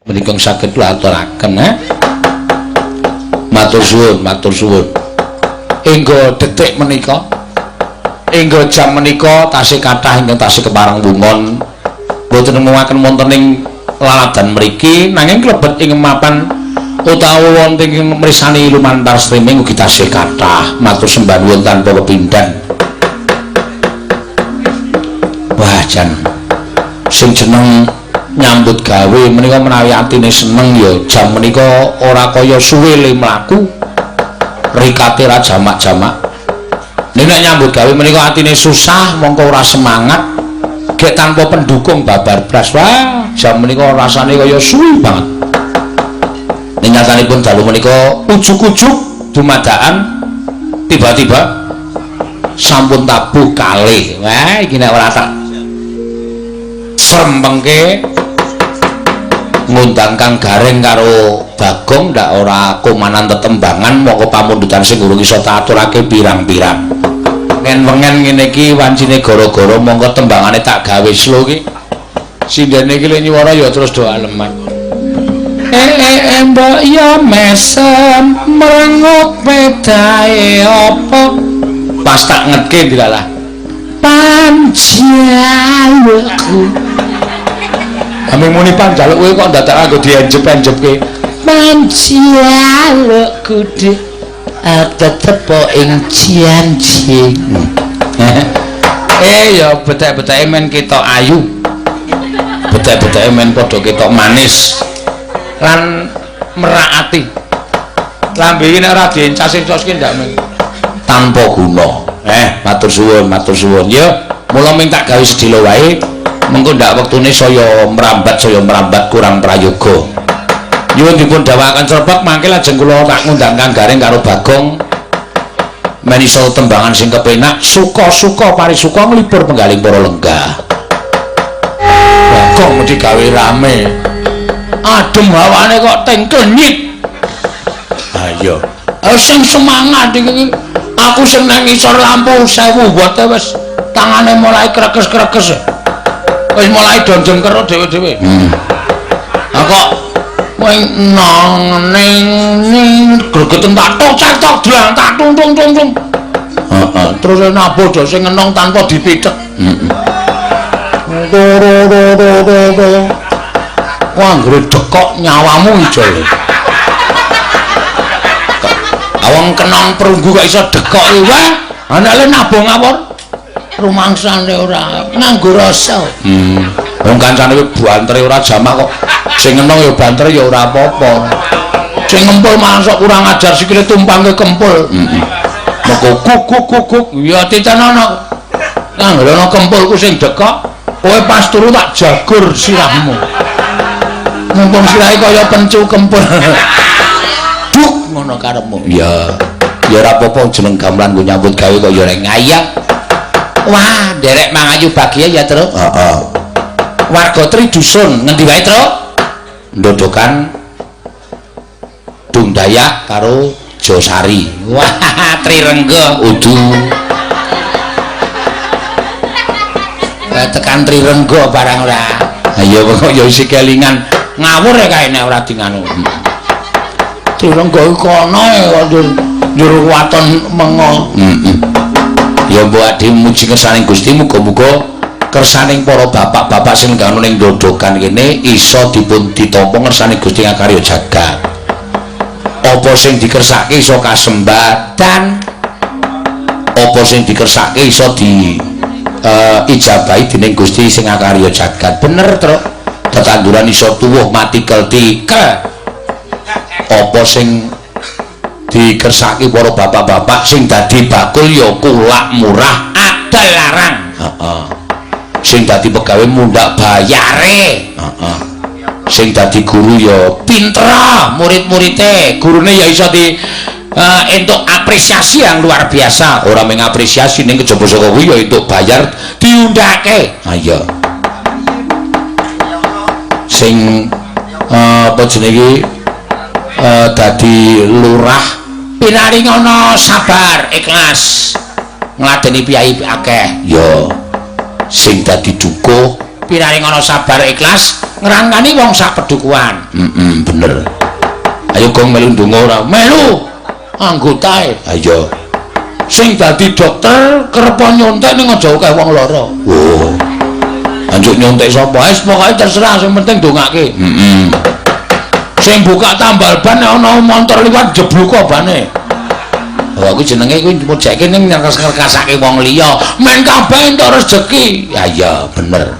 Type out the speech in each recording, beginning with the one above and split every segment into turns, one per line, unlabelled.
Menika saged kula aturaken, eh? Matur suwun, matur suwun. Engga detik menika, engga jam menika tasih kathah ingkang tasih kepareng wungon. Mboten nemuaken wonten ing laladan mriki, nanging klebet ing mapan utawa wonten ing mrisani lumantar streaming ugi tasih kathah. Matur sembah nuwun tanpa pepindhan. Wah, jan sing jeneng nyambut gawe menika menawi atine seneng ya jam menika ora kaya suwe le mlaku, rikate ra jamak-jamak. Nek nyambut gawe menika atine susah mongko ora semangat, gek tanpa pendukung babar blas. Wah, jam menika rasane kaya suwi banget. Nek nyatanipun dalu menika ujug-ujug dumadakan tiba-tiba sampun tabuh kalih. Wah, iki nek ora tak srempengke ngundang Kang Gareng karo Bagong ndak ora komanan tetembangan, mongko pamundutan sing urung iso tak aturake pirang-pirang. Ngen-wengen ngene iki wancine gara-gara mongko tembangane tak gawe slow iki. Sindene iki le nyuwara ya terus do aleman. Mbok ya mesem mrengut pedae apa? Pas tak ngetke dilalah. Panjalukku. Aming muni panjaluk kowe kok dadak nganggo dienjep-enjepke. Panjalukku dik tetep ing janji. Ya betek-beteke men ketok ayu. Betek-beteke men padha ketok manis. Lan merak ati. Lambe iki nek ora diencas-encoske ndak men tanpa guna. Matur suwun, matur suwun. Ya, mula ming tak gawe sedhela wae. Mengko ndak wektune saya merambat kurang prayoga. Nyuwun dipun dawuhaken srepek mangke lajeng kula tak ngundang Kang Gareng karo Bagong men iso tembangan sing kepenak, suka-suka parisuka nglipur penggaling para lenggah. Bagong mesti gawe rame. Adem hawane kok teng klenyit. Ayo. Sing semangat iki. Aku sing nang ngisor lampu 1000 watt wis tangane mulai krekes-krekes. Wis mulai do jengkero dhewe-dhewe. Ha kok kowe nang ning ning gregeten tak tok cak tok dlang tak tung tung tung tung. Heeh, terus nabuh do sing ngenong tanpa dipithek. Heeh. Wah, anggere dekok nyawamu ijol. Awong kenong perunggu kok iso dekok iki wae. Anake nabuh ngawur. Rumangsane ora nganggo rasa. Wong kancane kuwi bantere ora jamak kok. Sing ngenong ya banter ya ora apa-apa. Sing ngempul malah sok kurang ajar sikile tumpangke kempul. Heeh. Moko kuk kuk kuk kuk ya titenono. Anggere ana kempulku sing dekok, kowe pas turu tak jagur sirahmu. Mumpung sirahe kaya pencu kempul. Duk ngono karepmu. Ya. Ya ora apa-apa jeneng gamelan nggo nyambut gawe kaya rek ngayah. Wah, nderek mangayu bagia ya, Truk. Heeh. Warga Tridusun ngendi wae, Truk? Ndodokan Dung Dayak karo Josari. Wah, Trirengga udu. Tekan Trirengga barang ora. Ha iya kok ya isi kelingan. Ngawur ya kae nek ora dinganu. Trirengga iku kono kok njur waton mengo. Heeh. Ya mbok adi muji kersaning Gusti, muga-muga kersaning para bapak-bapak sing nganu ning dodokan kene iso dipun ditampa ngersane Gusti ngakarya jagat. Apa sing dikersake iso kasembadan, apa sing dikersake iso di ijabahi dening Gusti sing ngakarya jagat. Bener, Truk. Tetanduran iso tuwuh mati keltikel. Apa sing dikersake para bapak-bapak sing dadi bakul ya kulak murah adol larang. Heeh. Sing dadi pegawe mundhak bayare. Heeh. Sing dadi guru ya pinter murid-muride, gurune ya iso di entuk apresiasi yang luar biasa. Ora mung apresiasi ning kejaba saka kuwi ya entuk bayar diundhake. Ha iya. Sing apa jenenge dadi lurah pinaringono sabar ikhlas ngladeni piyai akeh ya. Sing dadi dukuh pinaringono sabar ikhlas Ngrangkani wong sak pedukuhan. Heeh, bener. Ayo gong melu ndonga ora? Melu. Anggotae. Ayo. Sing dadi dokter kerep nyontek ning aja akeh wong lara. Oh. Anjuk nyontek sapa? Wis pokoke terserah sing penting ndongake. Heeh. Sing buka tambal ban nek ana montor liwat jebluka bane. Oh, aku jenenge kuwi mujeke ning ngrekasake wong liya. Men kabeh entuk rejeki. Ya iya, bener.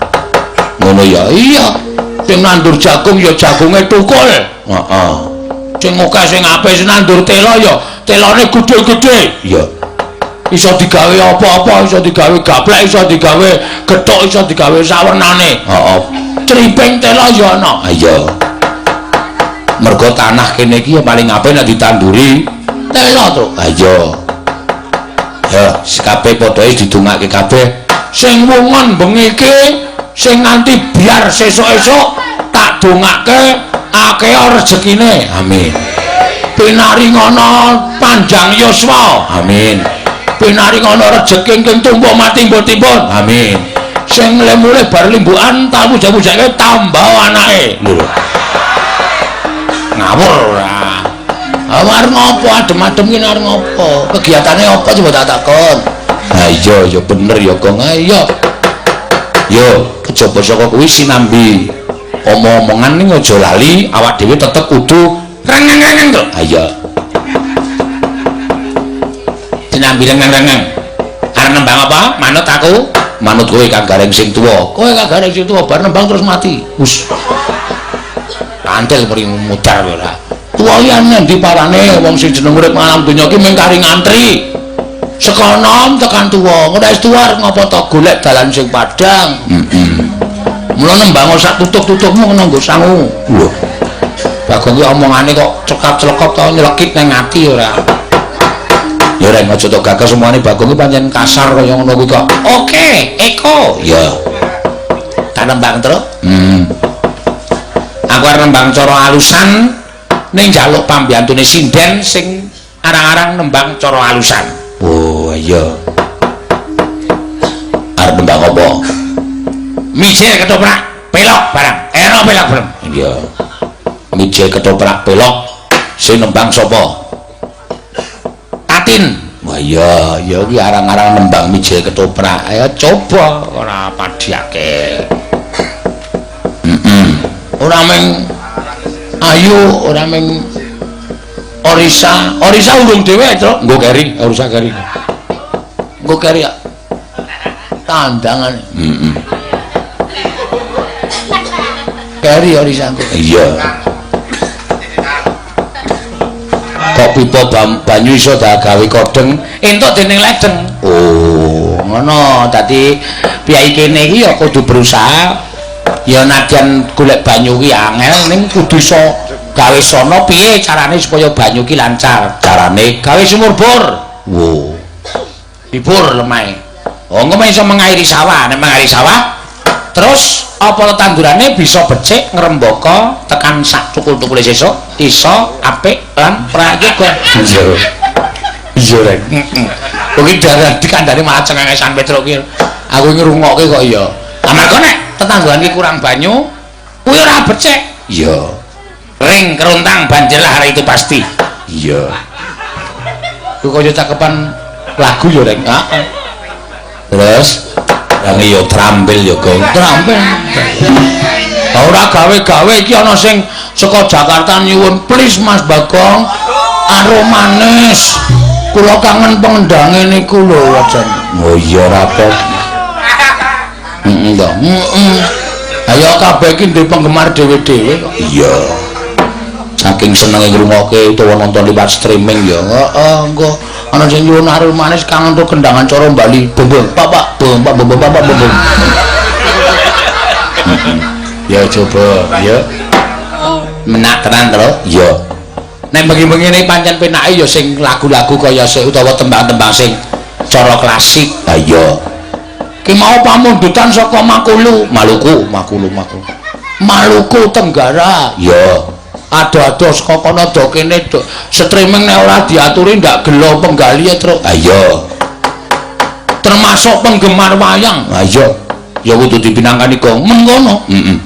Ngono ya. Iya. Sing nandur jagung ya jagunge tukul. Heeh. Sing akeh sing apik sing nandur tela ya telane gedhe-gedhe. Iya. Iso digawe apa-apa, iso digawe gaplek, iso digawe gethuk, iso digawe sawernane. Heeh. Criping tela ya ana. Ha iya. Mergo tanah kene iki ya paling apik nek ditanduri tela, Truk. Ha iya. Ya, kabeh padha didongake kabeh. Sing wungon bengi iki sing nganti biar sesuk-esuk tak dongake akeh rezekine. Amin. Pinaringono panjang yuswa. Amin. Pinaringono rejeki ingkang tumpuk matimbun-timbun. Amin. Sing lemule bar limbukan tak puja-pujake tambah anake. Lho. Ngawur ora. Arep ngopo adem-adem ki arep ngopo? Kegiatane apa coba tak takon. Ha iya ya bener ya Gong. Ha iya. Yo, kejaba saka kuwi sinambi omong-omongan ning aja lali awak dhewe tetep kudu rengeng-rengeng to. Ha iya. Sinambi rengeng-rengeng. Arep nembang apa? Manut aku, manut kowe Kang Gareng sing tuwa. Kowe Kang Gareng sing tuwa bar nembang terus mati. Wus. Kantil mri mudar ora. Tuwa iki endi parane wong sing jeneng urip alam donya iki mung kari ngantri. Saka nom tekan tuwa, ngono wis tuwa arep ngopo to golek dalan sing padhang. Heeh. Mula nembang sak tutuk-tutukmu kena nggo sangu. Lho. Bagong ki omongane kok cekap-celekop to nyelekit nang ati ora. Ya reng aja tok gagas omongane Bagong ki pancen kasar kaya ngono kuwi kok. Oke, Eko. Ya. Tak nembang, Truk. Aku arep nembang cara alusan ning njaluk pambiyantune sinden sing arang-arang nembang cara alusan. Oh iya. Arep nembang apa? Mijil ketoprak pelok barang. Eno pelok bareng. Iya. Mijil ketoprak pelok sing nembang sapa? Tatin. Wah iya, ya kuwi arang-arang nembang mijil ketoprak. Ayo coba ora padhake. Heeh. Ora meng ayu, ora meng Orisa. Orisa urung dhewe, Truk. Nggo keri, Orisa keri. Nggo keri ya. Tandangan. Heeh. Keri Orisa nggo. Iya. Kok pipa banyu iso gawe kodheng, entuk dening ledeng. Oh, ngono. Dadi piyai kene iki ya kudu berusaha. Ya nadyan golek banyu ki angel ning kudu iso gawe sono piye carane supaya banyu ki lancar. Carane gawe sumur bor. Wo. Dibor lemahe. Oh, engko iso mengairi sawah. Nek mengairi sawah terus apa tandurane bisa becik ngrembaka tekan sak tukul-tukule sesuk iso apik lan prayoga. Iya. Iya rek. Heeh. Kuwi darah dikandani malah cengengesan Petruk ki. Aku ngrungokke kok iya. Amarga nek tetangguhan ki kurang banyu kuwi ora becik. Iya. Ring keruntang banjirlah hari itu pasti. Iya. Kuwi kaya cakepan lagu ya rek. Heeh. Terus yang ya trampil ya Gong. Trampil. Ora gawe-gawe iki ana sing saka Jakarta nyuwun please Mas Bagong aromanis. Kula kangen pengendange niku lho wajan. Oh iya ora apa. Heeh to. Heeh. Ayo kabeh iki duwe penggemar dhewe-dhewe kok. Iya. Saking senenge ngrungokke utawa nonton liwat streaming ya. Heeh, engko ana sing nyuwun aromanis kangen to kendangan cara Bali. Bom bom pak pak bom pak bom pak bom bom. Ya coba ya. Menak tenan to? Iya. Nek bengi-bengi ne pancen penake ya sing lagu-lagu kaya sing utawa tembang-tembang sing cara klasik. Ha iya. Ki mau pamundutan saka Makulu, Maluku, Makulu, Makulu. Maluku Tenggara. Iya. Ado-ado saka kono do kene do streaming nek ora diaturi ndak gelo penggali ya, Truk. Ha iya. Termasuk penggemar wayang. Ha iya. Ya kudu dipinangkani gong mengkono. Heeh.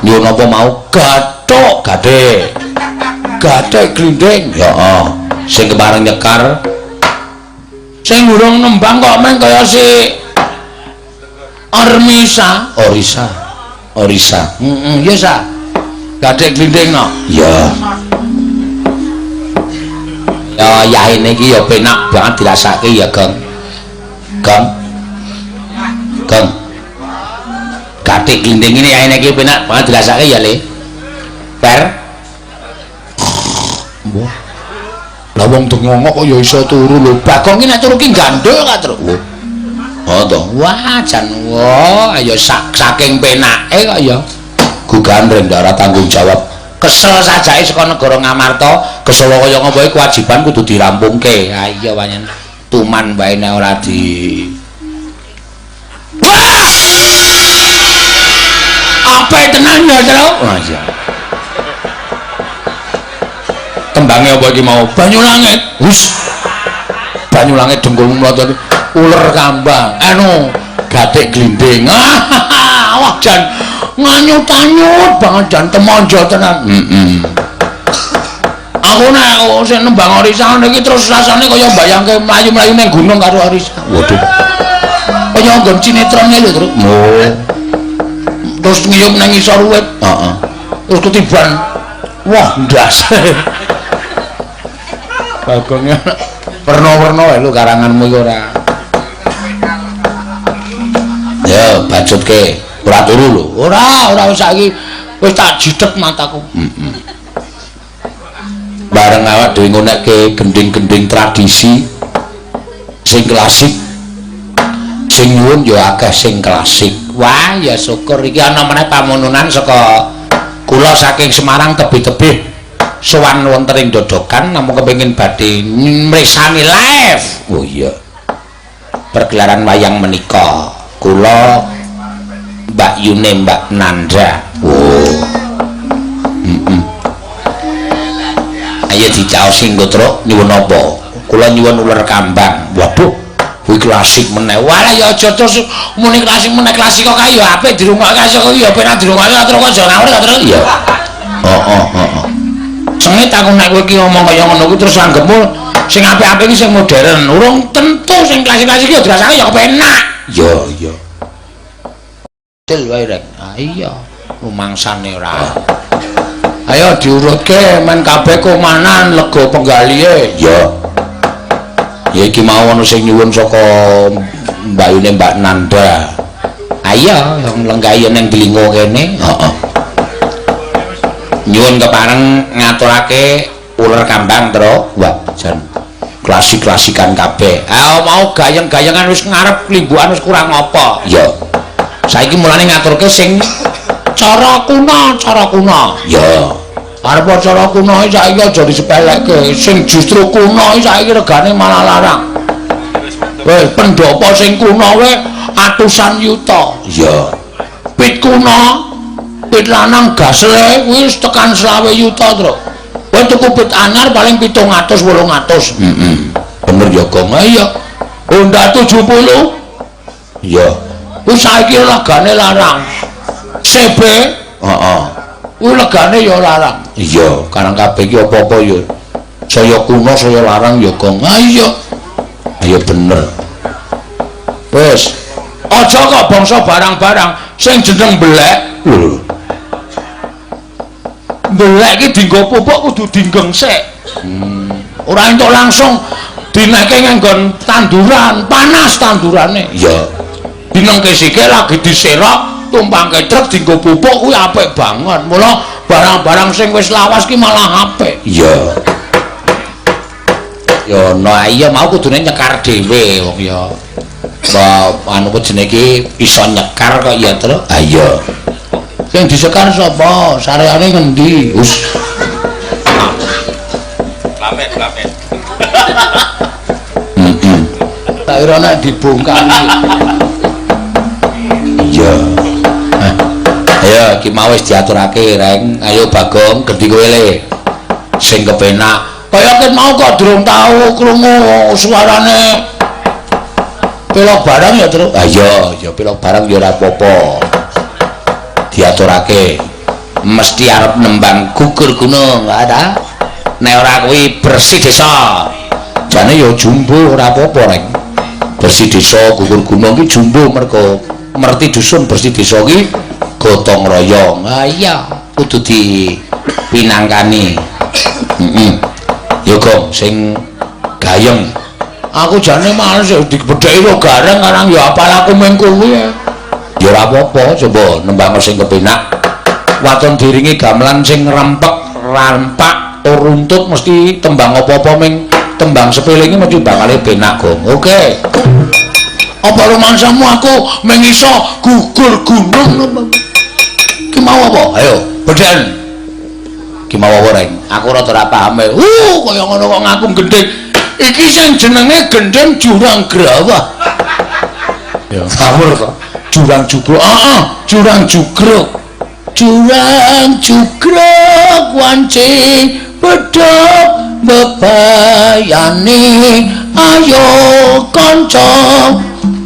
Nyuwun apa mau? Gathuk gathik. Gathik glinding. Heeh. Sing kepareng nyekar. Sing urung nembang kok meng kaya si Ormisa. Orisa. Orisa. Heeh, ya sa. Gathik glinding no. Iya. Ya yahene iki ya penak banget dirasake ya, Gong. Gong. Gong. Gathik glinding ini yahene iki penak banget dirasake ya, Le. Per. Wah. Lah wong dengongok kok ya iso turu lho. Bagong iki nek turu ki gandul ka, Truk. Oh to. Wah, jan wah, ya saking penake kok ya. Gugandreng ndak ora tanggung jawab. Kesel sajake saka negara Ngamarta, kesel kaya ngopo iki kewajiban kudu dirampungke. Ha iya pancen tuman wae nek ora di. Wah! Apik tenan ya, Truk. Wah iya. Tembange apa iki mau? Banyu langit. Hus. Banyu langit dengkulmu mlotot uler kambang. Anu, gathik glinding. Wah jan nganyut-anyut banget jan temonjo tenan. Heeh. Aku nek sing nembang Orisa ngene iki terus rasane kaya mbayangke mlayu-mlayu ning gunung karo Orisa. Waduh. Kaya nggon sinetron lho, Truk. Oh. Terus ngiyup nang ngisor wit. Heeh. Terus ketiban. Wah, ndas. Bagongnya werna-werna wae lho karanganmu iki ora. Ya, bacutke. Ora turu lho. Ora, ora wis saiki wis tak jidhek mataku. Heeh. Bareng awak dhewe ngonekke gending-gending tradisi sing klasik. Sing nyuwun ya akeh sing klasik. Wah, ya syukur iki ana meneh pamununan saka kula saking Semarang tebih-tebih sowan wonten ing Dodokan namung kepengin badhe mresani live. Oh iya. Pergelaran wayang menika kula Mbak Yune Mbak Nanda. Oh. Heeh. Ayo dicaosi nggo Truk, nyuwun apa? Kula nyuwun uler kambang. Waduh, kuwi klasik meneh. Wah, ya aja terus muni klasik meneh, klasik kok kae ya apik dirungokke kok ya penak dirungokke terus kok aja ngawur terus ya. Heeh, heeh. Sengit aku nek kowe iki ngomong kaya ngono kuwi terus anggepmu sing apik-apik iki sing modern. Urung tentu sing klasik-klasik iki ya dirasake ya kepenak. Iya, iya. Del wae rek. Ah iya, rumangsane ora. Ayo diurutke men kabeh komanan lega penggalihe. Iya. Ya iki mau ana sing nyuwun saka Mbak Yune Mbak Nanda. Ah iya, lenggahi ning Dlingo kene. Heeh. Nyuwun kepareng ngaturake uler kambang, Truk. Wah, jan klasik-klasikan kabeh. Ah mau gayeng-gayengan wis ngarep limbukan wis kurang apa. Iya. Saiki mulane ngaturke sing cara kuno, cara kuno. Ya. Arep cara kuno iki saiki aja disepelekke. Sing justru kuno iki saiki regane malah larang. Weh, pendopo sing kuno wae atusan yuta. Iya. Pit kuno, pit lanang gasle kuwi wis tekan 20 yuta, Truk. Kowe tuku pit anyar paling 700, 800. Heeh. Bener ya, Gong. Iya. Honda 70. Iya. Kuwi saiki regane larang. CB, heeh. Kuwi regane ya larang. Iya, karang kabeh iki apa-apa ya saya kuno, saya larang ya, Gong. Ha iya. Ayo bener. Wis, aja kok bangsa barang-barang sing jeneng belek. Lho. Belek iki dienggo pupuk kudu dinggeng sik. Ora entuk langsung dineke nganggon tanduran, panas tandurane. Iya. Dinengke sikil lagi diserok, tumpangke truk dienggo pupuk kuwi apik banget. Mula barang-barang sing wis lawas ki malah apik. Iya. Ya ono iya mau kudune nyekar dhewe wong ya. Mbak anu jenenge iki iso nyekar kok ya, Truk. Ha iya. Sing disekar sapa? Sareane ngendi? Us.
Lamet, lamet.
Heeh. Tak kira nek dibongkar. Iya. Ayo iki mau wis diaturake, Reng. Ayo Bagong, gedhi kowe le. Sing kepenak. Kaya ket mau kok durung tau krungu suarane pelok barang ya, Truk. Ha iya, ya pelok barang ya ora apa-apa. Diaturake. Mesti arep nembang gugur gunung, ta? Nek ora kuwi bersih desa. Jane ya jumbo ora apa-apa, Reng. Bersih desa gugur gunung ki jumbo mergo merti dusun bersih desa ki gotong royong. Ha iya, kudu dipinangkani. Heeh. Ya Gong sing gayeng. Aku jane males dibedheki kok gareng karang ya apal aku mung kuwi. Ya ora apa-apa, coba nembang sing kepenak. Waton diringi gamelan sing rempek, rampak, runtut mesti tembang apa-apa ming tembang sepele iki mesti bakale penak, Gong. Oke. Apa rumangsamu aku ming iso gugur gunung? Ki mau apa? Ayo, bedhen. Ki mau apa, Reng? Aku rada ora paham. Kaya ngono kok ngaku gendhing. Iki sing jenenge gendhing jurang grawah. Ya, ngawur to. Jurang jugruk. Heeh, jurang jugruk. Jurang jugruk wanci bedhog bebayani ayo kanca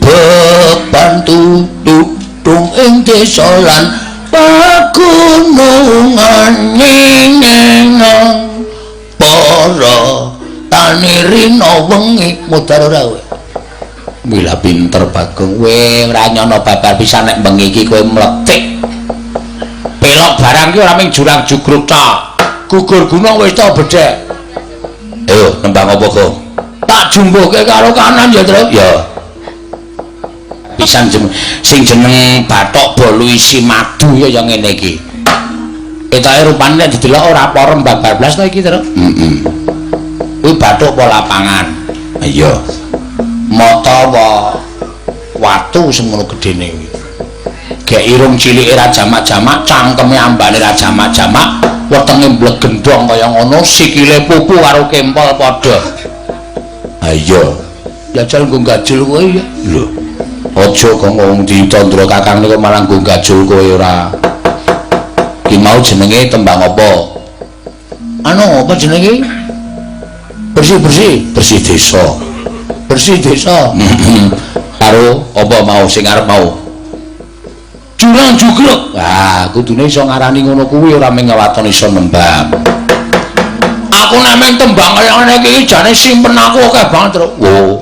bebantu tudung ing desa lan pagunungan nyingenang para tani rina wengi mudhar ora kowe. Mila pinter Bagong kowe ora nyono babar pisan nek bengi iki kowe mletik. Pelok barang ki ora mung jurang jugruk tok. Gugur gunung wis to bedhek. Ayo nembang apa, Gong? Tak jumbuhke karo kanan ya, Truk. Ya. Pisan sing jeneng bathok bolu isi madu ya ya ngene iki. Ketoke rupane nek didelok ora porem babar blas to iki, Truk. Heeh. Kuwi bathok apa lapangan? Iya. Mata apa watu semono gedene kuwi. Gek irung cilike ra jamak-jamak, cangkeme ambane ra jamak-jamak, wetenge mblegendhong kaya ngono, sikile pupu karo kempol padha. Ha iya. Jajal nggo gajul kowe ya. Lho. Aja kok wong ditandra kakang niku malah nggo gajul kowe ora. Ki mau jenenge tembang apa? Anu, apa jenenge? Bersih-bersih, bersih desa. Bersih desa. Karo apa mau sing arep mau? Jurang jugruk. Wah, kudune iso ngarani ngono kuwi ora mung waton iso nembang. Aku nek mung tembang kaya ngene iki jane simpen aku akeh banget, Truk. Oh.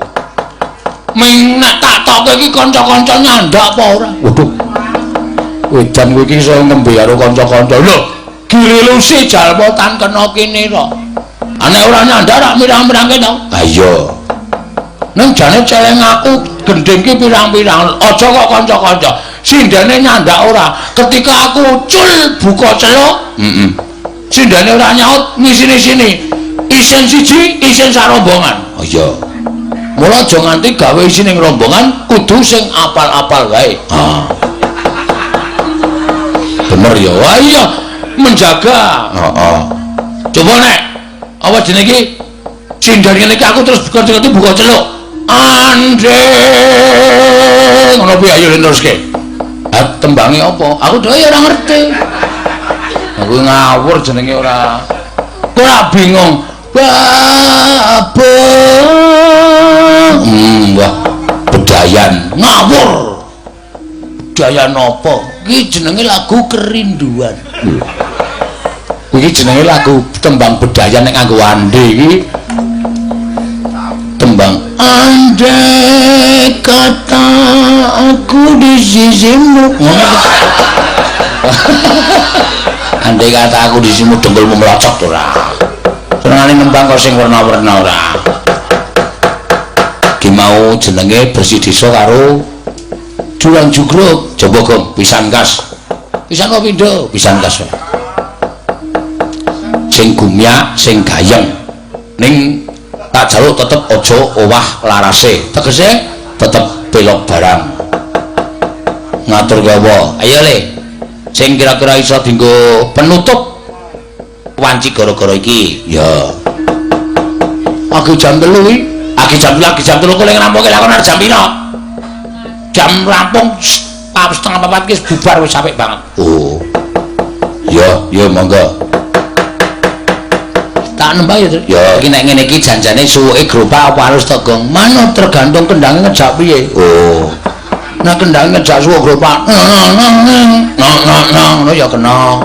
Ming nek tak toke iki kanca-kanca nyandak apa ora? Waduh. Wedan kowe iki iso ngembe karo kanca-kanca. Lho, gililusi jalma tan kena kinira. Nek ora nyandak rak mirang-mirangke to. Ha iya. Ning jane celeng aku gendhing ki pirang-pirang. Aja kok kanca-kanca. Sindene nyandak ora. Ketika aku cul buka celuk, heeh. Sindene ora nyaut ngisini-sini. Isin siji, isin sak rombongan. Oh iya. Mula aja nganti gawe isin ning rombongan, kudu sing apal-apal wae. Ha. Bener ya. Wah iya, menjaga. Heeh. Coba nek apa jenenge iki? Sinden ngene iki aku terus ngerti-ngerti buka celuk. Ande ngono piye ayo teruske. Ha tembange apa? Aku dhewe ya ora ngerti. Aku ngawur jenenge ora. Ora bingung. Babon. Wah, bedayan ngawur. Bedayan apa? Iki jenenge lagu kerinduan. Iki jenenge lagu tembang bedayan nek nganggo ande iki. Tembang andai kata aku di sisimu. Andai kata aku di sisimu dengkulmu melocot ora. Senengane nembang kok sing werna-werna ora. Ki mau jenenge bersih desa karo jurang jugruk. Coba Gong, pisan kas. Pisan kok pindho? Pisan kas. Sing gumyak, sing gayeng. Ning tak jaluk tetep aja owah larase. Tegese tetep belok barang. Ngatur gawa. Ayo le. Sing kira-kira iso dienggo penutup wanci gara-gara iki. Ya. Aku jam 3 iki. Agi jam 3, agi jam 3 kok ngrampunge lakon arep jam pira? Jam rampung 3:30 ki bubar wis apik banget. Oh. Ya, ya monggo. Tak nembang ya, Tru. Ya, iki nek ngene iki janjane suwuke gerobak apa halus to, Gong? Manut tergantung kendhange ngejak piye. Oh. Nek kendhange ngejak suwuk gerobak, nang nang nang nang ngono ya kena.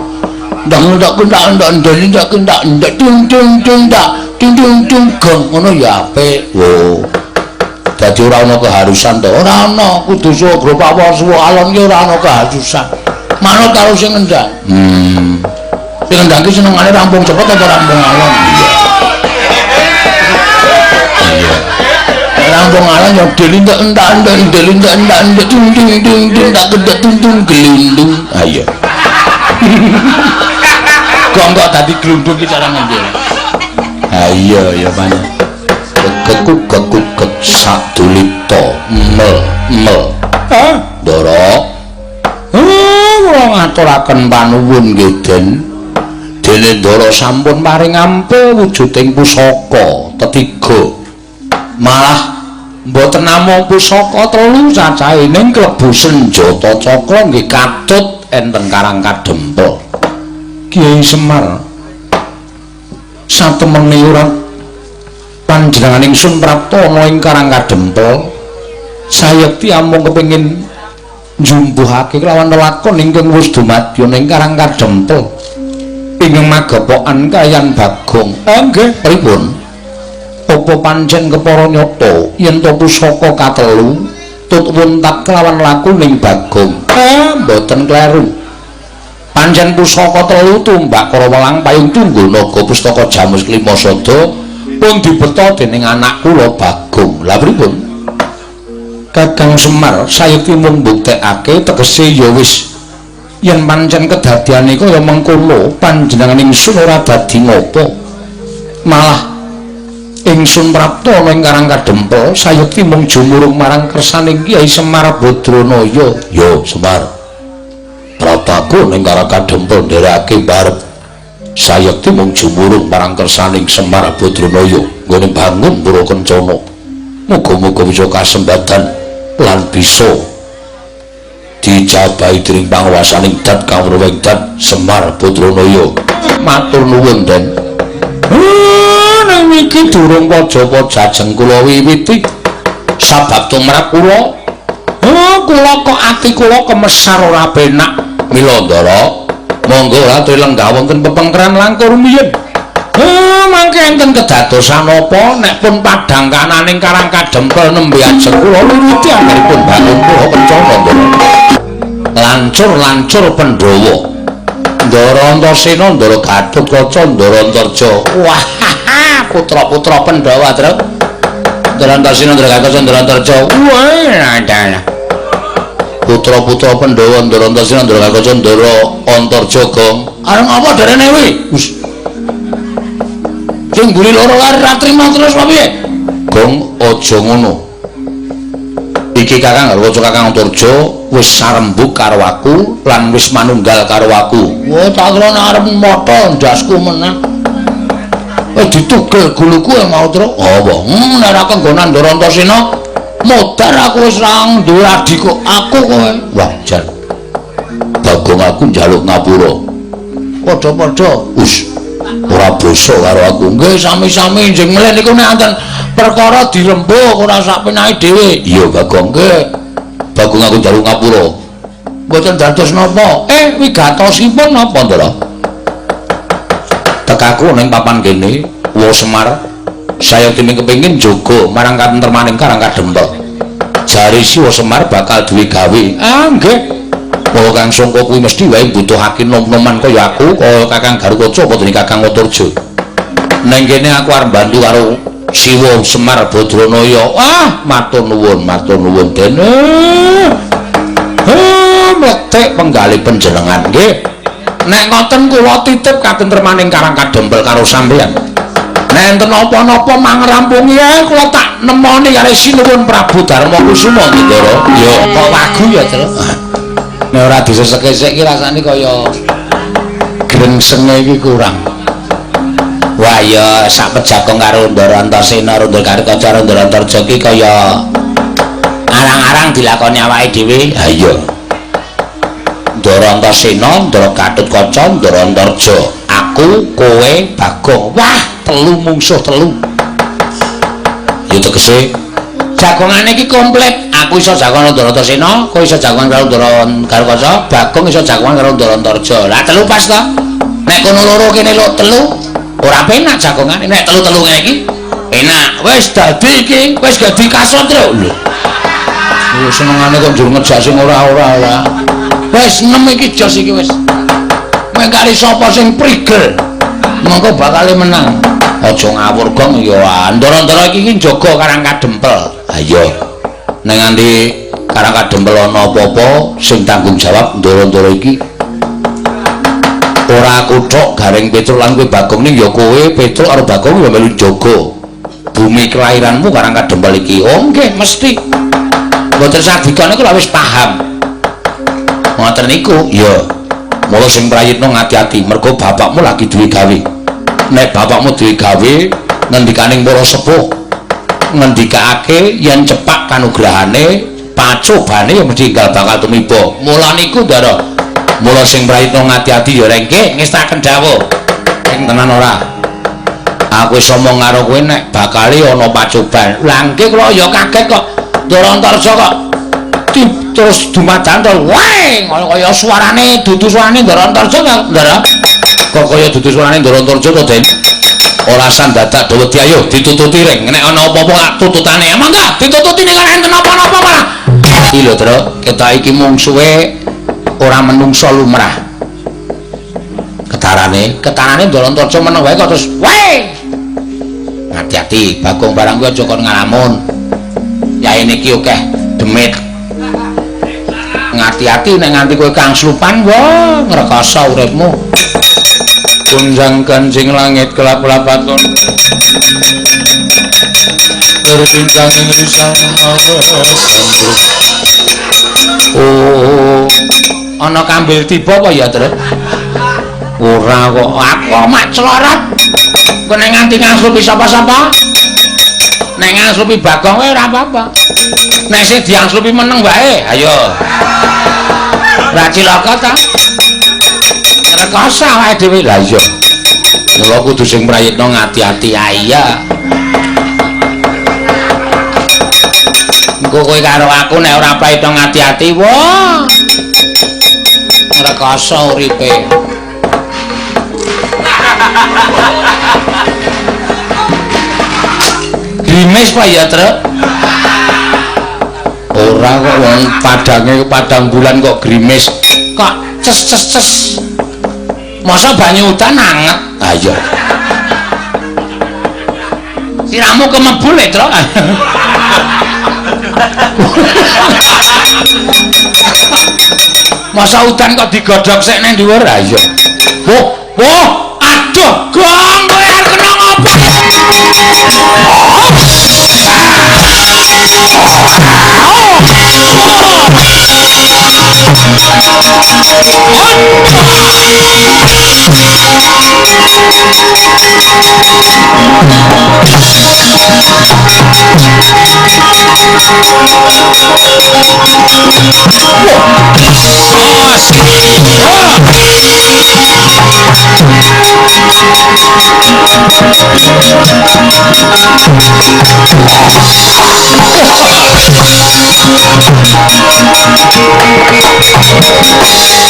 ndang ndak kendak ndak ndak kendak ndak dung dung dung ndak dung dung dung gong ngono ya apik. Wo. Dadi ora ana keharusan to. Ora ana kudu suwa gropawa suwa alon ki ora ana keharusan. Manut karo sing ngendang. Sing ngendang ki senengane rampung cepet apa rampung alon? Iya. Iya. Rampung alon ya delindak endak endak delindak endak endak dung dung dung dung tak kedak tung tung gelundung. Ha iya. Kok kok dadi glundung ki cara ngendi? Ha iya ya banyak. Kekuk kekuk kek sadulita mel mel. Hah? Ndara. Kula ngaturaken panuwun nggih Den. Dene Ndara sampun paring ampuh wujuding pusaka tetiga. Malah mboten namung pusaka telu cacahe ning klebu senjata cakra nggih katut enten Karang Kadempel. Kyai Semar satemene ora panjenengan ingsun prapta ana ing Karang Kadempel sayekti amung kepengin njumbuhake kelawan lelakon ingkang wis dumadya ing Karang Kadempel ingkang magepokan kayan Bagong. Nggih, pripun? Apa pancen kepara nyata yen to pusaka katelu tut wuntat kelawan laku ning Bagong? Mboten kleru. Pancen pusaka telu tumbak Karawelang payung tunggul naga pustaka Jamus Klima Sada pun dibeta dening anak kula Bagong. Lah pripun? Kakang Semar sayekti mung mbuktekake tegese ya wis yen pancen kedadiane kaya mengkono panjenengan ingsun ora dadi ngopo. Malah ingsun prapta ana ing Karang Kadempel sayekti mung jumurung marang kersaning Kyai Semar Badranaya. Yo Semar, praptaku ning Karang Kadempel nderekake barep sayekti mung jumurung marang kersaning Semar Badranaya nggone bangun pura kencana. Muga-muga bisa kasembatan lan bisa dijabahi dening panguwasaning dat kawruh ing dat Semar Badranaya. Matur nuwun Den. Nang iki durung paja-paja jeng kula wiwiti sabab tumrap kula. Kula kok ati kula kemesar ora penak. Mila Ndara, monggo aturi lenggah wonten pepengkeran langkung rumiyin. Mangke enten kedadosan apa nek pun padhang kananing Karang Kadempel nembe ajeng kula wiwiti anggenipun bangun pura kencana Ndara. Lancur-lancur Pandhawa. Ndara Antasena, Ndara Gatotkaca, Ndara Antarja. Wah, putra-putra Pandhawa, Tru. Ndara Antasena, Ndara Gatotkaca, Ndara Antarja. Wah, dalah. Putra-putra Pandhawa, Ndara Antasena, Ndara Gatotkaca, Ndara Antarja, Gong. Arep apa derene kuwi? Wis. Sing mburi loro kae ora trima terus apa piye? Gong, aja ngono. Iki Kakang Garwaca Kakang Antarja wis sarembug karo aku lan wis manunggal karo aku. Wah, tak kira arep motho ndasku meneh. Wis ditugel guluku ya mau truk. Apa? Nek ora kenggonan Ndara Antasena, modar aku wis ra duwe adi kok aku kowe. Wah, jan. Bagong aku njaluk ngapura. Padha-padha. Wis ora basa karo aku. Nggih, sami-sami njeng mleh niku nek enten perkara dirembug ora sak penake dhewe. Iya, Bagong. Nggih. Bagong aku njaluk ngapura. Mboten dados napa? Wigatosipun napa, Ndara? Tekaku ning papan kene, Wa Semar, saya timing kepengin jaga marang katentremaning Karang Kadempel. Jare si Wa Semar bakal duwe gawe. Ah, nggih. Kaya Kang Sangka kuwi mesti wae mbutuhake nom-noman kaya aku, kaya Kakang Garukaca apa dene Kakang Antarja. Neng kene aku arep bantu karo Siwa Semar Badranaya. Ah, matur nuwun dene. Mlethek penggalih panjenengan nggih. Nek ngoten kula titip katentremaning Karang Kadempel karo sampeyan. Nek enten napa-napa mangrampungi ae kula tak nemoni karo Sinuwun Prabu Darma Kusuma nggih, Ndara. Ya kok wagu ya, Tru. Nek ora disesek-esek iki rasane kaya grengsenge iki kurang. Wah ya sak pejagong karo Ndara Antasena, Ndara Gatotkaca, Ndara Antarja iki kaya arang-arang dilakoni awake dhewe. Ha iya. Ndara Antasena, Ndara Gatotkaca, Ndara Antarja, aku, kowe, Bagong. Wah, telu mungsuh telu. Ya tegese jagongane iki komplit. Aku iso jagongan karo Ndara Antasena, kowe iso jagongan karo Ndara Gatotkaca, Bagong iso jagongan karo Ndara Antarja. Lah telu pas to? Nek kono loro kene lo telu ora penak jagongane. Nek telu-telu ngene iki enak. Wis dadi iki, wis dadi kasotro lho. Lho senengane kok njur ngejak sing ora-ora ora. Wis 6 iki jos iki wis. Mengkari sapa sing prigel mengko bakale menang. Aja ngawur gong ya. Ndara-ndara iki iki njaga Karang Kadempel. Ha iya. Nek nganti Karang Kadempel ana apa-apa sing tanggung jawab ndara-ndara iki ora aku tok Gareng Petruk lan kowe Bagong ning ya kowe Petruk karo Bagong ya melu njaga bumi kelahiranmu Karang Kadempel iki. Oh nggih mesti. Mboten sadika niku lha wis paham. Ngoten niku ya. Mula sing prayitna ngati-ati mergo bapakmu lagi duwe gawe. Nek bapakmu duwe gawe ngendikaning para sepuh ngendikake yen cepak kanugrahane pacobane ya mesti enggal bakal tumiba. Mula niku Ndara. Mula sing prayitna ngati-ati ya rengke ngestaken dawuh. Sing tenan ora? Aku wis omong karo kowe nek bakale ana pacoban. Lah nggih kula ya kaget kok. Ndara Antarja kok terus dumadan to. Weh, kaya suarane dudu suarane Ndara Antarja ta, Ndara? Kok kaya dudu suarane Ndara Antarja to, Den? Ora san dadak do wedi ayo ditututi ring. Nek ana apa-apa tak tututane. Mangga ditututi nek ora enten apa-apa malah. Iki lho, Tru, ketok iki mungsuhe ora menungso lumrah. Ketarane, ketarane Ndara Antarja meneng wae kok terus weh. Hati-hati, Bagong barang kuwi aja kon ngalamun. Yae niki akeh demit. Ngati-ati nek nganti kowe kangslupan, wah ngrekoso uripmu.
Gunjang kancing langit kelap-lapaton berbincang ing risang awas.
Oh, ana kambil tiba apa ya, Tru? Ora kok, aku mak celorot. Kowe nek nganti ngangslupi sapa-sapa? Nek ngangslupi Bagong wae ora apa-apa. Nek sing diangslupi meneng wae, ayo. Ora cilaka ta? Rekoso awake dhewe. Lah iya. Mula kudu sing prayitna ngati-ati. Ah iya. Engko kowe karo aku nek ora prayitna ngati-ati, wah. Rekoso uripe. Grimis apa ya, Truk? Ora kok wong padange padang bulan kok grimis. Kok ces ces ces. Masa banyu udan anget? Ha iya. Siramu kemebul e, Truk. Masa udan kok digodhog sik nang dhuwur? Ha iya. Wah, wah, aduh, gong kowe arep kena ngopo?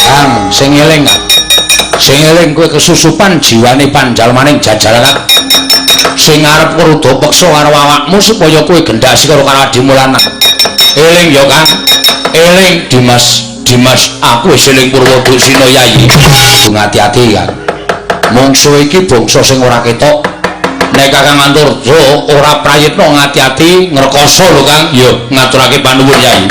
Kang sing eling, sing eling kowe kesusupan jiwane panjalmaning jajalakat sing arep ngruda peksa karo awakmu supaya kowe gendhasi karo adimu lanang. Eling ya Kang, eling Dimas, Dimas aku wis eling Purwoduksina Yayi. Ati-ati Kang, mungsuh iki bangsa sing ora ketok. Nek Kakang Antarja ora prayitna ngati-ati ngrekoso lho Kang. Ya ngaturake panuwun Yayi.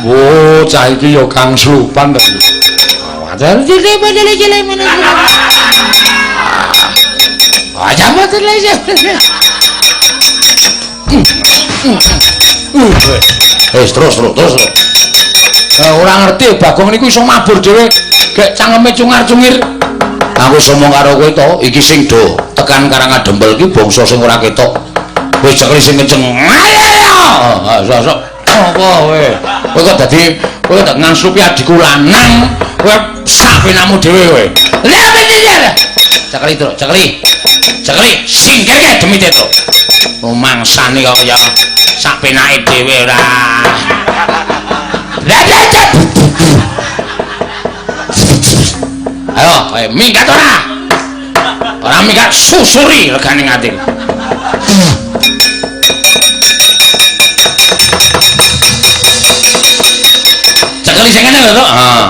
Wo, cah iki ya kang slupan to.
Wis terus terus terus. Ora ngerti Bagong niku iso mabur dhewe, gek cangkeme cungar-cungir. Aku wis omong karo kowe to, iki sing do tekan Karang Kadempel iki bangsa sing ora ketok. Wis cekli sing kenceng. Ayo, sok-sok. Apa kowe? Kowe kok dadi kowe kok ngangslupi adikku lanang, kowe sak penamu dhewe kowe. Lah piye? Cekeli, Truk, cekeli. Cekeli, singkirke demite, Truk. Rumangsane kok ya sak penake dhewe ora. Ayo, kowe minggat ora? Ora minggat susuri regane ngati. Cekeli sing ngene lho, Truk. Heeh.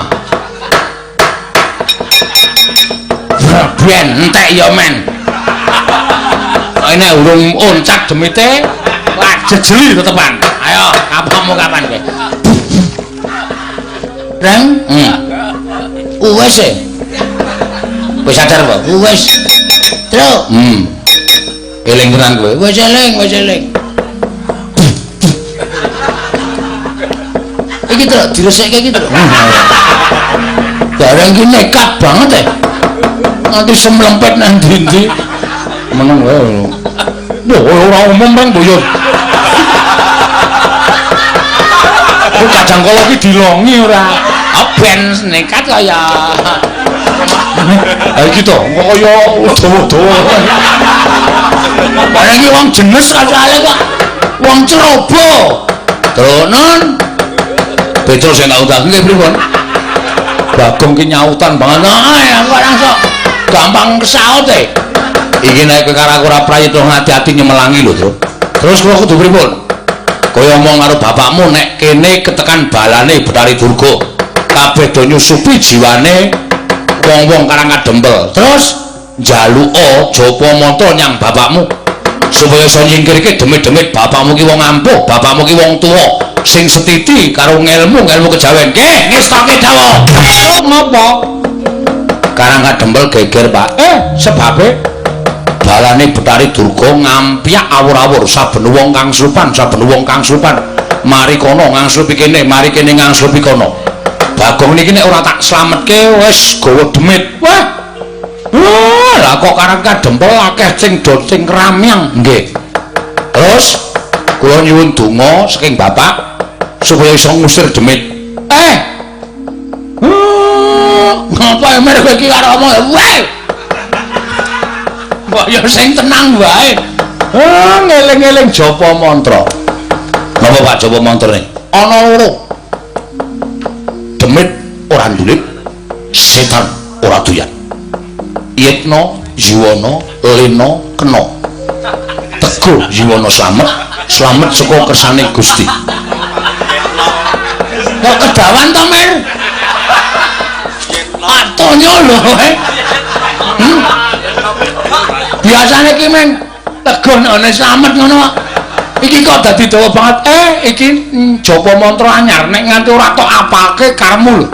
Ben entek ya men. Kok nek urung oncak demite, wah jejeli tetepan. Ayo, kapokmu kapan kowe? Reng? Wis e. Wis sadar apa? Wis. Truk. Eling tenan kowe. Wis eling, wis eling. Iki Truk diresikke iki, Truk. Barang iki nekat banget e. Nganti semlempet nang ndi-ndi. Meneng wae. Lho, ora umum reng boyo. Kok kadang kala iki dilongi ora. Ben nekat kaya. Ha iki to, kok kaya dawa-dawa. Barang iki wong jenes asale kok. Wong ceroboh. Truk non. Becul sing tak utang nggih pripun? Bagong ki nyautan banget. Ah, aku langsung gampang kesaut e. Iki nek kowe karo aku ora prayitna ati-ati nyemelangi lho, Truk. Terus kula kudu pripun? Kowe omong karo bapakmu nek kene ketekan balane Bathari Durga. Kabeh do nyusupi jiwane wong-wong Karang Kadempel. Terus njaluka japa mantra nyang bapakmu supaya iso nyingkirke demit-demit bapakmu ki wong ampuh, bapakmu ki wong tuwa sing setiti karo ngelmu-ngelmu kejawen. Nggih, ngestoke dawuh. Truk ngopo? Karang Kadempel geger, Pak. Sebabe balane Bathari Durga ngampyak awur-awur saben wong kang slupan, saben wong kang slupan. Mari kono ngangslupi kene, mari kene ngangslupi kono. Bagong niki nek ora tak slametke wis gawa demit. Wah. Wah, lah kok Karang Kadempel akeh sing do sing ramyang. Nggih. Terus kula nyuwun donga saking bapak supaya iso ngusir demit. Ngapa emir kowe iki karo omong? Weh. Mbok ya sing tenang wae. Ngeling-eling japa mantra. Napa Pak japa mantrane? Ana loro. Demit ora ndulit, setan ora doyan. Yitna, Yuwana, Lena, kena. Teguh Yuwana slamet, slamet saka kersane Gusti. Kok kedawan to, Mir? Atonyo lho kowe. Biasane iki men teguh nek slamet ngono kok. Iki kok dadi dawa banget. Iki japa mantra anyar nek nganti ora tok apalke karepmu lho.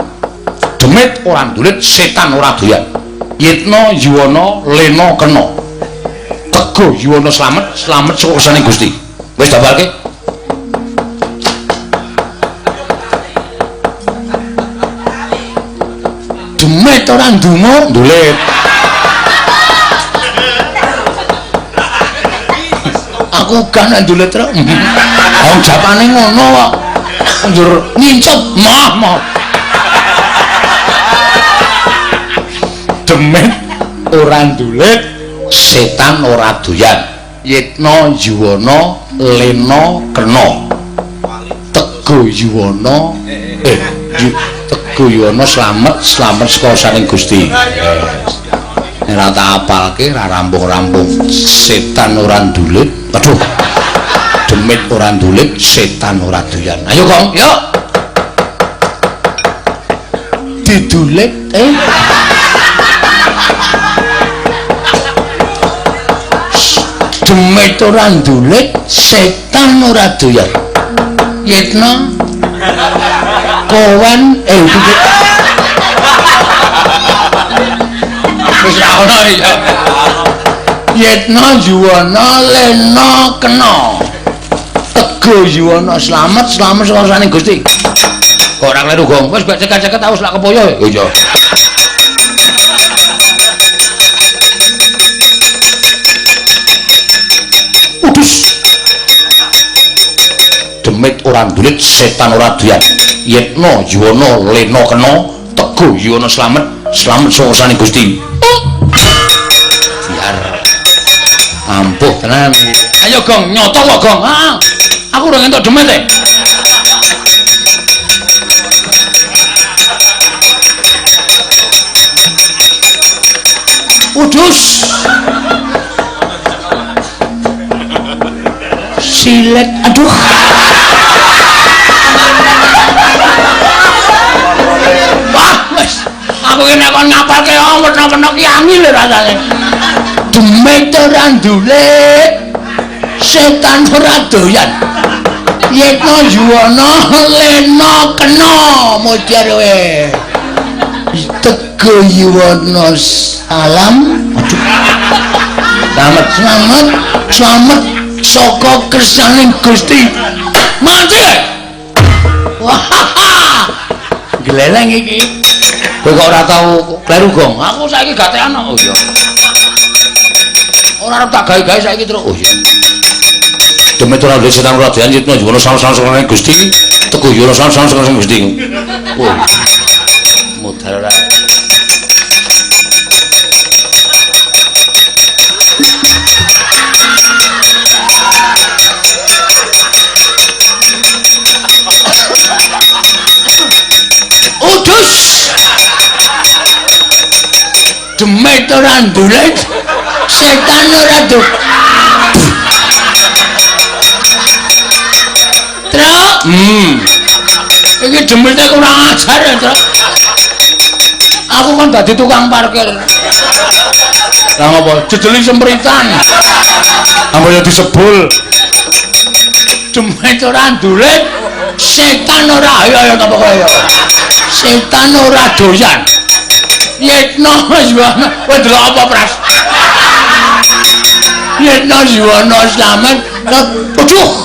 Demit ora ndulit, setan ora doyan. Yitna, Yuwana, Lena, kena. Teguh Yuwana slamet, slamet saka kersane Gusti. Wis dapalke. Demit ora ndungo, ndulit. Aku kan ndulit truk. Wong japane ngono kok. Njur ngincup moh moh. Demit ora ndulit, setan ora doyan. Yitna, Yuwana, Lena, kena. Teguh Yuwana, Teguh Yuwana slamet, slamet saka saning Gusti. Nek ora tak apalke ora rampung-rampung. Setan ora ndulit, aduh. Demit ora ndulit, setan ora doyan. Ayo, Kong, yuk. Didulit, Demit ora ndulit, setan ora doyan. Yitna kowen wis ra ono ya. Yitna, Yuwana, Lena, kena. Teguh Yuwana slamet, slamet saka kersane Gusti. Kok ora kleru, Gong? Wis gak cekak-cekak tau selak kepoyo. Iya. Udus. Demit ora ndulit, setan ora doyan. Yitna, Yuwana, Lena, kena. Teguh Yuwana slamet, slamet saka kersane Gusti. Ampuh tenan iki. Ayo Gong, nyoto kok Gong. Heeh. Aku ora entuk demit e. Udus. Silet, aduh. Wah, wis. Aku ki nek kon ngapalke wena-wena ki angel rasane. Demit ora ndulit, setan ora doyan. Yetno yuwana lena kena modar kowe. Tego yuwana salam. Aduh. Slamet, slamet, slamet saka kersaning Gusti. Mati. Wah. Gleleng iki. Kowe kok ora tau kleru, Gong? Aku saiki gatekan. Oh iya. Ora arep tak gawe-gawe saiki terus. Oh iya. Demit ora duwe setan ora doyan yitna yuwana salam-salam Gusti. Teguh yuwana salam-salam Gusti. Oh. Modal ora. Udus. Demit ora ndulit, setan ora do. Truk. Iki demite kurang ajar ya, Truk. Aku kan dadi tukang parkir. Lah ngopo? Jedeli sempritan.
Ambo ya disebul.
Demit ora ndulit, setan ora ayo ayo apa kaya. Setan ora doyan. Yetno yuwana, kowe delok apa, Pras? Yetno yuwana slamet. Aduh.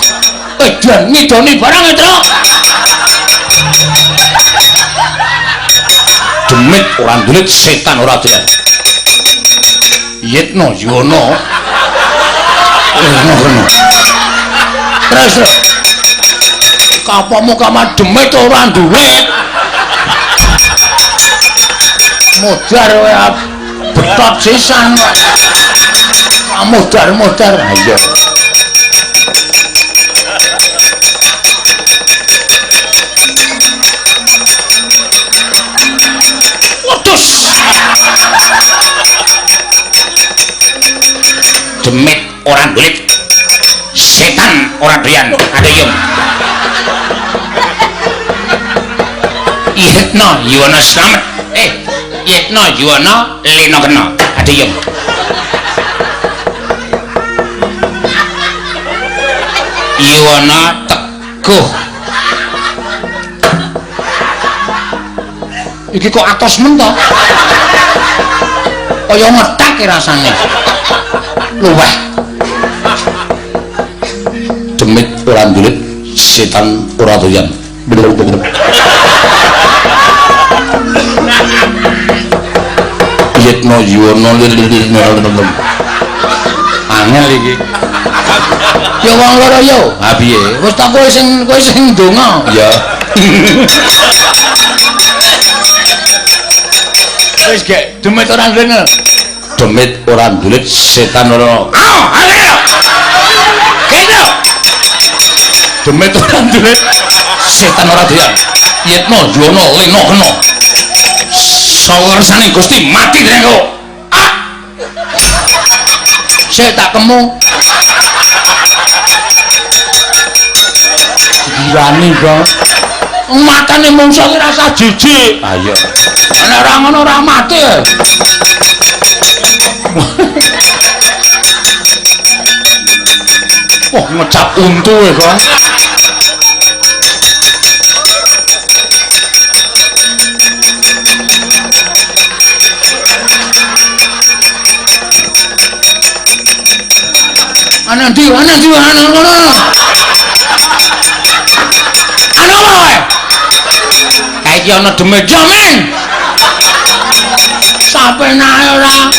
Edan ngidoni barang, Truk.
Demit ora ndulit, setan ora doyan.
Yetno yuwana. Ngono. Terus, terus. Kapamu kamar demit ora ndulit. Modar kowe betot sisan kok. Modar-modar. Ha iya. Wedhus.
Demit ora ndulit, setan ora doyan. Adeyem. Yetno yuwana slamet. Yetno yuwana lena kena. Adeyem. Yuwana teguh.
Iki kok atos men to? Kaya ngethek rasane. Luweh.
Demit ora ndulit, setan ora doyan. Yetno yuwana
angel iki. Ya wong loro yo. Ha piye? Wis ta kowe sing ndonga.
Ya.
Wis gek demit ora ndulit.
Demit ora ndulit, setan ora.
Au, ayo. Kene.
Demit ora ndulit, setan ora doyan. Yetno yuwana lena kena. Saka kersane Gusti mati dening kok. Ah.
Sik tak kemu. Girani, Bang. Matane mungsa ki rasa jijik.
Ha iya.
Nek ora ngono ora mati.
Wah, ngecap untu e, Kang.
Ana ndi? Ana ndi? Ana ngono. Ana apa kowe? Kae iki ana demit jamin. Sapenae ora.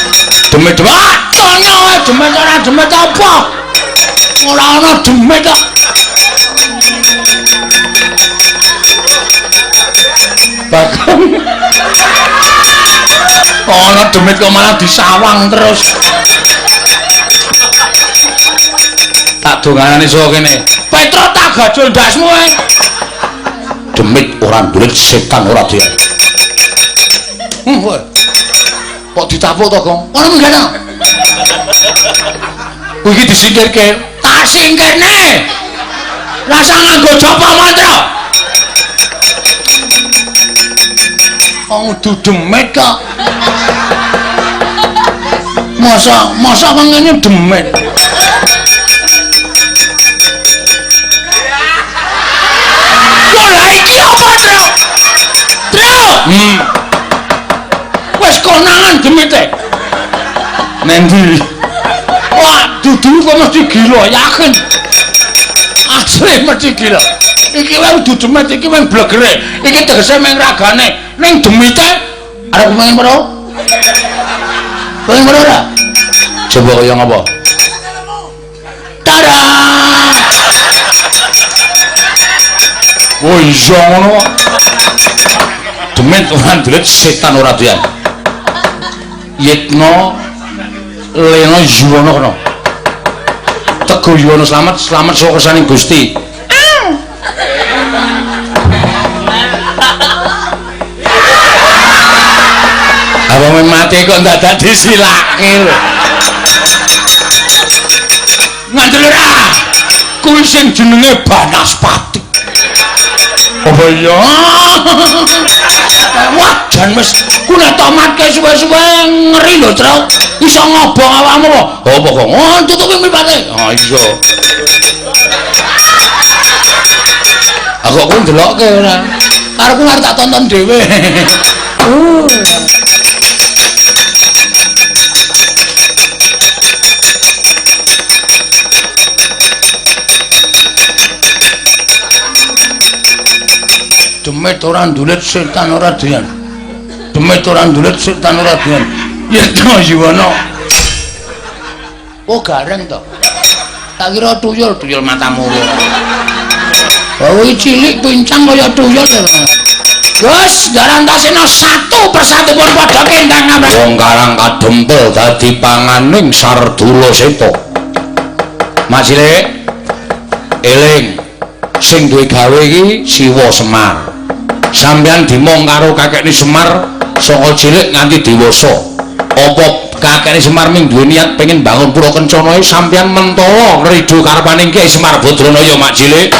Demit
wae. Tono wae demit ora demit apa? Ora ana demit kok.
Bagong. Ana demit kok malah disawang terus.
donganane saka kene. Petro tak gajul ndasmu ae. Demit ora ndulit setan ora doyan. Kok ditapuk to, Gong? Ono munggah to. Kuwi iki disingkirke. Tak singkirne. Rasa nganggo japa mantra. Wong udu demit kok. Masa kok ngene demit. Lah iki apa, Tru? Tru. Wis konangan demite. Nendi? Wah, dudu kok mesti gila, yakin. Asli mesti gila. Iki wae udu demit, iki mung blegere. Iki tegese mung ragane. Ning demite arep pengen weruh? Pengen weruh ora? Coba kaya ngapa? Tada! Oh iya ngono kok. Demit ora ndulit setan ora doyan. Yitna Lena Yuwana kono. Tego Yuwana slamet, slamet saka kersaning Gusti. Apa mati kok ndadak disilake lho. Ngandel ora? Kuwi sing jenenge Banaspati. Apa iya? Wah, jan wis ku nek tomatke suwe-suwe ngeri lho, Tru. Iso ngobong awakmu apa? Apa kok? Oh, tutupi mripate. Ah iya. Aku kok ndelokke ora. Karepku arep tak tonton dhewe. Demit ora ndulit setan ora doyan. Demit ora ndulit setan ora doyan. Yitna Yuwana. Oh gareng to. Tak kira tuyul, tuyul matamu. Oh iki cilik pincang kaya tuyul. Gus, Darantasena satu persatu pun padha kendang ngamrah. Wong Karang Kadempel dadi panganing Sardula Seta. Mas cilik, eling sing duwe gawe iki Siwa Semar. Sampeyan dimong karo kakekne Semar saka cilik nganti dewasa. Apa kakekne Semar ming duwe niat pengen bangun pura kencana sampeyan mentala ngridu karepaning Kyai Semar Badranaya mak cilik?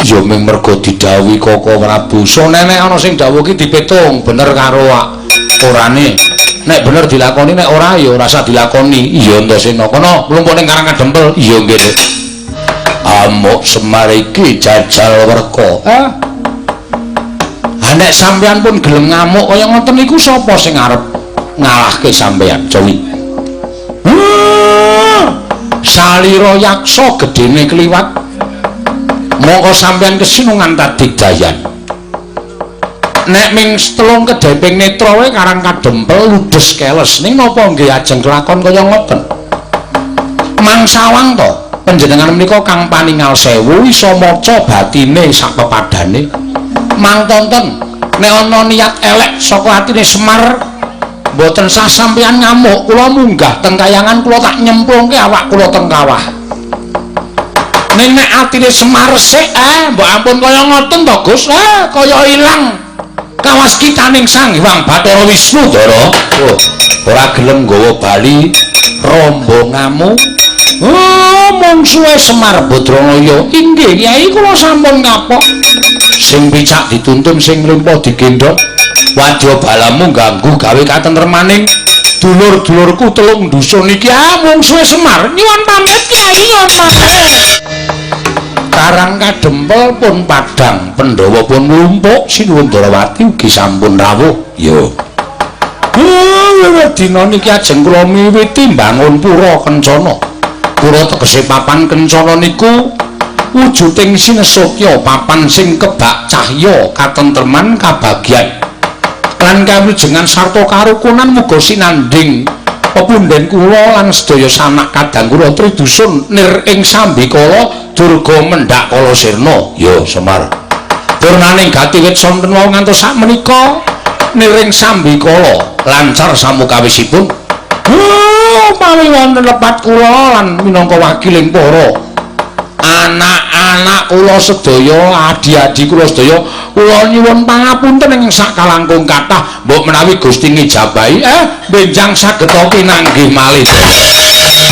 Ya ming mergo didhawuhi Koko Prabu. Sone nek ana sing dawuh ki dipitung bener karo orane. Nek bener dilakoni, nek ora ya ora usah dilakoni. Iya Antasena. Kono mlumpuk ning Karang Kadempel. Iya nggih. Amuk Semar iki jajal werka. Ha nek sampeyan pun gelem ngamuk kaya ngoten niku sapa sing arep ngalahke sampeyan, Jawi? Salira yaksa gedene kliwat. Mongko sampeyan kesinungan tadigdayan. Nek ming telung kedheping netra wae Karang Kadempel ludes keles. Ning napa nggih ajeng kelakon kaya ngoten? Mangsawang to panjenengan menika kang paningal sewu iso maca batine sak pepadane. Mang tonton nek ana niat elek saka atine Semar mboten sah sampeyan ngamuk, kula munggah teng kayangan kula tak nyemplungke awak kula teng kawah. Ning nek atine Semar resik, mbok ampun kaya ngoten to Gus, kaya ilang kawas kitaning Sang Hyang Bathara Wisnu Ndara. Oh, ora gelem nggawa bali rombonganmu. Oh, mungsuhe Semar Badranaya. Inggih Kyai, kula sampun kapok. Sing picak dituntun, sing mlimpa digendhong. Wadya balamu ganggu gawe katentremaning dulur-dulurku telung dusun iki. Ah, mungsuhe Semar. Nyuwun pamit Kyai, nyuwun pamit. Karang Kadempel pun padhang, Pandhawa pun mlumpuk, Sinuwun Darawati ugi sampun rawuh. Yo. Dina niki ajeng kula miwiti mbangun pura kencana. Pura tegese papan kencana niku wujuding sinesukya, papan sing kebak cahya katentreman kabagyan lan kawilujengan sarta karukunan muga sinandhing pepundhen kula lan sedaya sanak kadang kula tridusun nir ing sambikala durga mendhak kala sirna. Ya Semar, purnaning gati wit sonten wau ngantos sakmenika niring sambikala lancar samukawisipun. Paling wonten lepat kula lan minangka wakiling para Anak-anak kula sedaya, adi-adi kula sedaya, kula nyuwun pangapunten ing sakalangkung kathah, mbok menawi Gusti ngijabahi benjang saged pinanggih malih.